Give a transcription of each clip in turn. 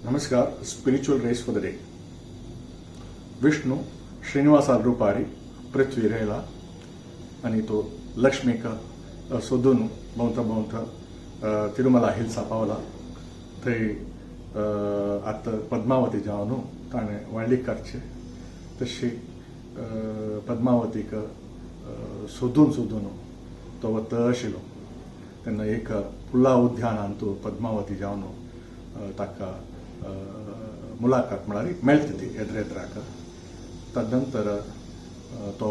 नमस्कार. Spiritual rays for the day. Vishnu Srinivasa रुपारी पृथ्वी रायला आनी तो लक्ष्मीक सोदून भोंवता भोंवता तिरुमला हिल्सा पावला. थंय आतां पद्मावती जावन ताणें व्हडलीक करचें तशी पद्मावतीक सोदून सोदून तो वता आशिल्लो. तेन्ना एक पुला उद्यानांत पद्मावती जावन ताका मुलाकात, म्हळ्यार मेळटा ती एद्रेद्राक. तदनंतर तो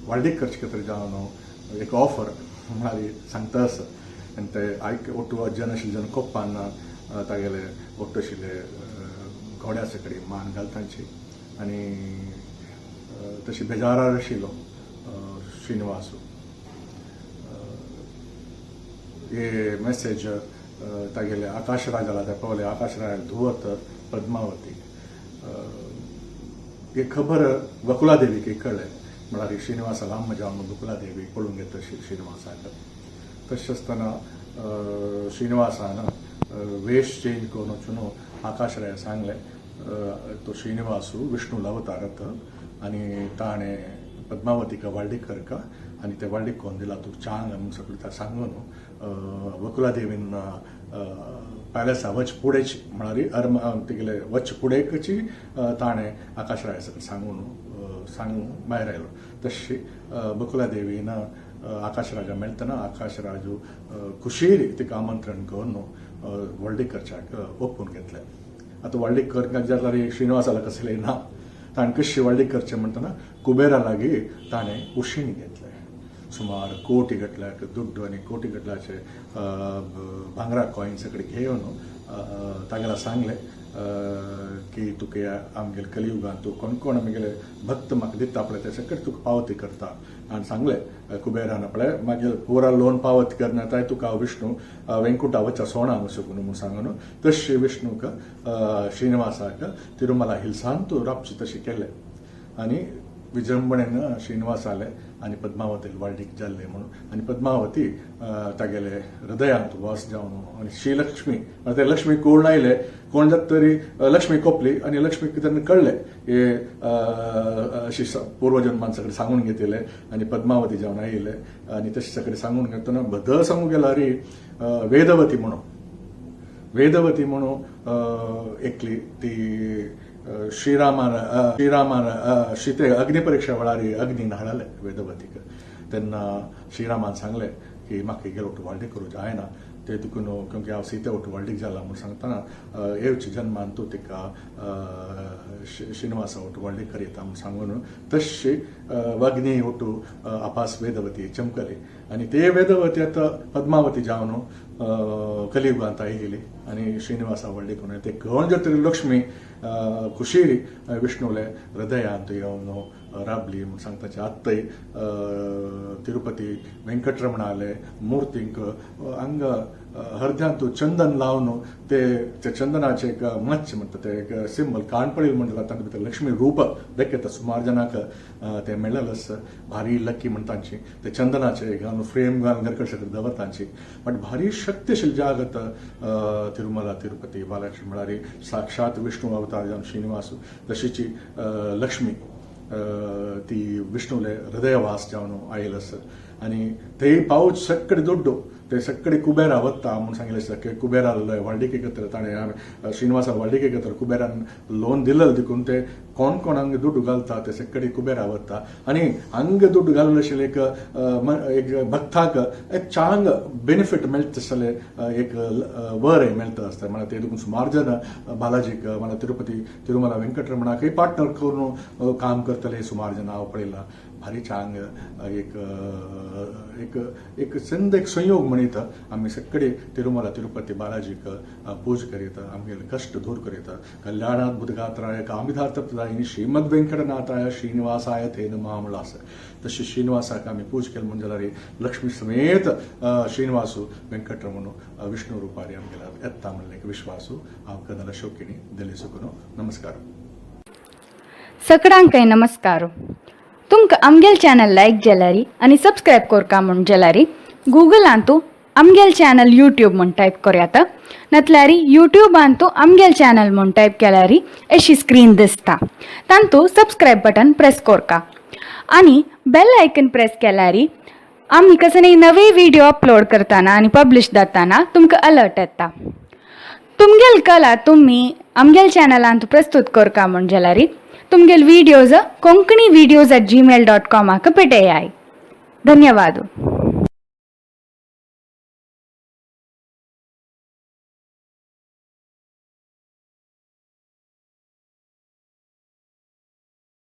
व्हडलीक करचे खातीर जावन एक ऑफर म्हळ्यार सांगता आसा आनी ते आयक ओट्टू जन आशिल्ले जन कोप्पान तागेले ओट्टू आशिल्ले घोड्या कडेन मान घालतांची आनी तशी बेजारार आशिल्लो श्रीनिवासू. हे मेसेज तागेले आकाश राजाला ते पावले. आकाश राजा धुवत पद्मावती. ही खबर बकुला देवीक कळ्ळें, म्हळ्यार श्रीनिवासा लांब जावन बकुला देवी पळोवन घेता श्रीनिवासाक. तशें आसतना श्रीनिवासान वेश चेंज करून वचून आकाशराया सांगलें, तो श्रीनिवासू विष्णू अवतारत आनी ताणें पद्मावतीक व्हडलीक करका आनी ते व्हडलीक कोन्न दिला तुका चांग म्हूण सगळें सांगून बकुला देवीन पॅलेसा वच फुडेच, म्हळ्यार अरम तिगेले वच फुडेकची ताणें आकाशराया सगळें सांगून सांगून भायर आयलो. तशी बकुला देवीन आकाशराजा मेळटना आकाशराजू खुशीर तिका आमंत्रण करून व्हडलीक करच्याक ओपून घेतलें. आतां व्हडलीक करपाक जाल्यार श्रीनिवासाला कसलें ना. ताणें कशी व्हडलीक करचें म्हणटना कुबेरा लागीं ताणें उशीण घेतलें. सुमार कोटी गटल्याक दुड्डू आनी कोटी गटल्याचे भांगरा कॉयन सगळे घेवन तागेला सांगलें की तुका आमगेले कलियुगान तूं कोण कोण आमगेले भक्त म्हाका दिता पळय, ते सगळे तुका पावती करता. आनी सांगलें कुबेरान, पळय, मागीर पुरा लोन पावती करना ताय तुका हांव विष्णू वेंकुटा वचा सोणा वचून म्हूण सांगून तशी विष्णूक श्रीनिवासाक तिरुमला हिल्सान तूं राबची तशी केलें आनी विजृंभणेन श्रीनिवास आले आनी पद्मावती व्हडलीक जाल्ले म्हणून आनी पद्मावती तागेले हृदयांत वास जावन आनी श्रीलक्ष्मी ते लक्ष्मी कोण आयले कोण जात तरी लक्ष्मी कोपली आनी लक्ष्मीक तेन्ना कळ्ळें हे अशी पूर्वजन्मान सगळें सांगून घेतिल्लें आनी पद्मावती जावन आयिल्ले आनी तशें सगळें सांगून घेतना बद सांगूंक गेल्यार वेदवती म्हणून, वेदवती म्हणून एकली ती श्रीरामान श्रीरामान सीते अग्निपरीक्षा वेळार अग्नीन हाडले वेदवतीक. तेन्ना श्रीरामान सांगलें की म्हाका हिगेलो ओटू व्हडलीक करूं जायना ते देखून, क्योंकि हांव सीते ओटू व्हडलीक जाला म्हूण सांगतना येवचे जन्मान तूं तिका श्रीनिवासा ओटू व्हडलीक करयता म्हूण सांगून तशी अग्नी ओटू आपास वेदवती चमकली आनी ते वेदवती आतां पद्मावती जावन कलियुगांत आयिल्ली आनी श्रीनिवासा व्हडली करून ते कोण जर तरी लक्ष्मी खुशीर विष्णूले हृदयांत येवन राबली म्हूण सांगताचे. आत्तय तिरुपती वेंकटरमणाले मूर्तींक हांगा हरद्यांत चंदन लावन ते ते चंदनाचे एक मच्छ म्हणटा ते एक सिंबल काणपळी म्हणटा, तातूंत भितर लक्ष्मी रूप दाखयता. सुमार जाणांक ते मेळ्ळेलें आसा. भारी लक्की म्हणटांची ते चंदनाचे घालून फ्रेम घालून घर कशें दवरतांची. बट भारी शक्तिशील जागत तिरुमला तिरुपती बालाजी, म्हळ्यार साक्षात विष्णू अवतार जावन श्रीनिवास, तशीची लक्ष्मी ती विष्णूले हृदयवास जावन आयल आसा. आनी थंय पावच सगळे दुड्डू ते सगळे कुबेरा वता म्हूण सांगिल्लें आसा की कुबेरा व्हडलीक एकत्र ताणें श्रीनिवासा व्हडलीक एकत्र कुबेरान लोन दिलें देखून ते कोण कोण हांगा दुड्डू घालता ते सगळे कुबेरा वता. आनी हांगा दुड्डू घालून आशिल्ले एक एक भक्ताक एक चांग बेनिफीट मेळटा आसले, एक बरें मेळटा आसता. म्हळ्यार ते देखून सुमार जन बालाजीक, म्हळ्यार तिरुपती तिरुमला वेंकटरमणाकय पार्टनर करून काम करतले सुमार जन हांव पळयलां. भारी चांग एक एक एक संद, एक संयोग म्हणीत आमी सगळे तिरुमला तिरुपती बालाजीक पूज करीत आमगेले कश्ट दूर करीत. कल्याणाद्भुतगात्राय कामितार्थप्रदायिनी श्रीमद वेंकटनाथाय श्रीनिवासाय ते नमः म्हणलां आसा. तशी श्रीनिवासाक आमी पूज केली म्हण जाल्यार लक्ष्मी समेत श्रीनिवासू वेंकटरमण विष्णू रुपारी आमगेल्या येता म्हणलें एक विश्वासू. हांव कर्नल अशोक केणी, दिल्ली सुकून. नमस्कार. सगळ्यांकय नमस्कार. तुमकां आमगेल चॅनल लायक जाल्यारी आनी सबस्क्रायब करका म्हूण जाल्यारी गुगलांतू आमगेल चॅनल यूट्यूब म्हूण टायप करयात, नातल्यार यूट्यूबांतू आमगेल चॅनल म्हूण टायप केल्यार अशी स्क्रीन दिसता, तांतू सबस्क्रायब बटन प्रेस करका आनी बेल आयकन प्रेस केल्यार आमी कसले नवे व्हिडिओ अपलोड करतना आनी पब्लिश जाताना तुमकां अलर्ट येता. तुमगेल कला तुमी आमगेल चॅनलांत प्रस्तुत करका म्हूण जाल्यार तुमगेल videos konkanivideos@gmail.com पेटयाय. धन्यवाद.